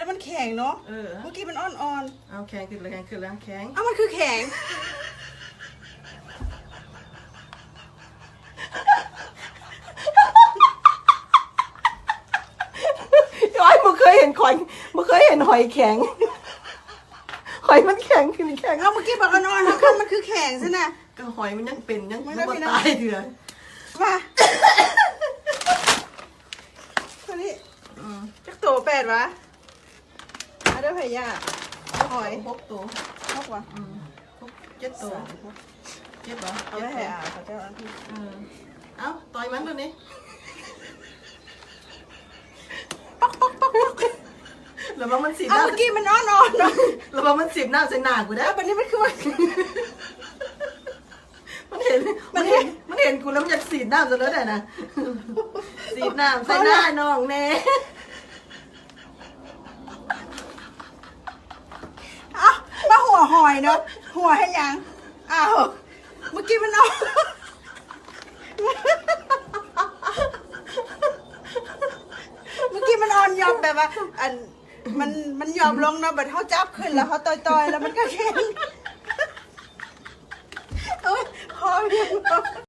ມັນແຂງເນາະ ເອີ ເມື່ອກີ້ມັນອ່ອນໆ ເອົາແຂງຂຶ້ນແລ້ວ ແຂງຂຶ້ນແລ້ວ ແຂງ ເອົ້າ ມັນຄືແຂງ ໂອ້ຍ ບໍ່ເຄີຍເຫັນ ຂ້ອຍບໍ່ເຄີຍເຫັນຫອຍແຂງ ຫອຍມັນແຂງຂຶ້ນແຂງ ເອົາ ເມື່ອກີ້ບັກອ່ອນໆ ເຮົາຄັນມັນຄືແຂງຊັ້ນນະ ກໍຫອຍມັນຍັງເປັນ ຍັງ ມັນຍັງບໍ່ຕາຍເທື່ອ ວ່າ ຕົວນີ້ ອືມ ຈັກໂຕ ແປດຫວາ? ເອົາເດີ ໃຜຢາກຫອຍ ຫົກໂຕ ຫົກຫວາ? ອືມ ຫົກ ເຈັດໂຕ ສາມ ຫົກ ເຈັດຫວາ? ເອົາໄວ້ໃຫ້ອາເຂົາເຈົ້າອັນ ເອີ ເອົາ ຕ່ອຍມັນໂລດນີ້ ປອກ ປອກ ປອກ ປອກ ລະວັງມັນສີດ ເອົາ ນ້ຳ ເມື່ອກີ້ມັນອ່ອນໆເນາະ ລະວັງມັນສີດນ້ຳໃສ່ໜ້າກູເດີ ເອົາ ບັດນີ້ມັນຄືວ່າ ມັນເຫັນ ມັນເຫັນ ມັນເຫັນ ມັນເຫັນກູແລ້ວມັນຢາກສີດນ້ຳໃສ່ເລີຍນະ ສີດນ້ຳໃສ່ໜ້ານ້ອງແດ່ ເອົ້າ ມາຫົວຫອຍເນາະ ຫົວເຮັດຫຍັງ? ອ້າວ ເມື່ອກີ້ມັນອ່ອນ ເມື່ອກີ້ມັນອ່ອນຢອບແບບວ່າ ອັນ ມັນ ມັນຢອບລົງເນາະ ບັດເຮົາຈັບຂຶ້ນແລ້ວເຮົາຕ່ອຍໆ ແລ້ວມັນກໍແຂງ ໂອ້ຍ ພໍພຽງ